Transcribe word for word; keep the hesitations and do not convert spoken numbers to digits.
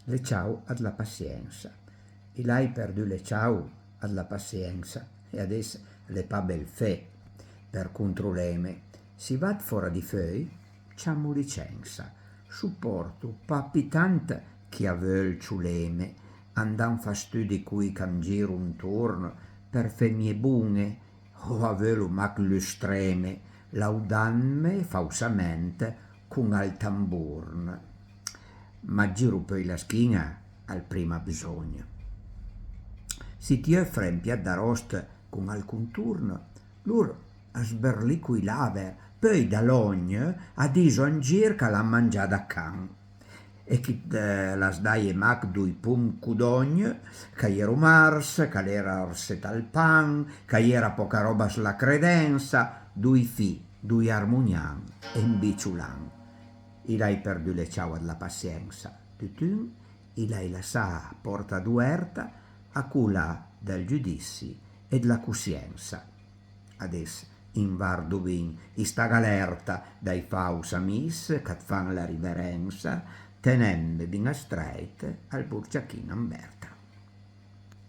Le ciau ëd la pasiensa. I l'hai perdù le ciau ëd la pasiensa e adess l'é pa bel fé për controleme. S'i vat fòra di feuj, ciamo licensa. Soporto pa pì tant chi a veul cioleme, andà an fastudi coj ch'am giro antorn për fé mie bon-e, o a veulo mach lustreme, laudandme fausament con al tamborn. Ma giro peui la schin-a al prim abësògn. S'i t'i òfre an piat d'arost con al contorn, lor a sbërlico ij laver, peui da lògn a diso an gir ch'a l'han mangià da can. E ch'i t'las daje mach doi pom codògn, ch'a j'ero mars, ch'a l'era arsé tal pan, ch'a j'era pòca ròba s'la credensa, doi fi, doi armonian e un biciolan. I l'hai perdù le ciau ëd la pasiensa. Tutun i l'hai lassà a pòrta dovèrta a cola dël giudissi e dla cossiensa. Adess i vardo bin, i stagh alèrta dai faus amis ch'at fan la riverensa, tenendme bin astrèit al borciachin an vèrta.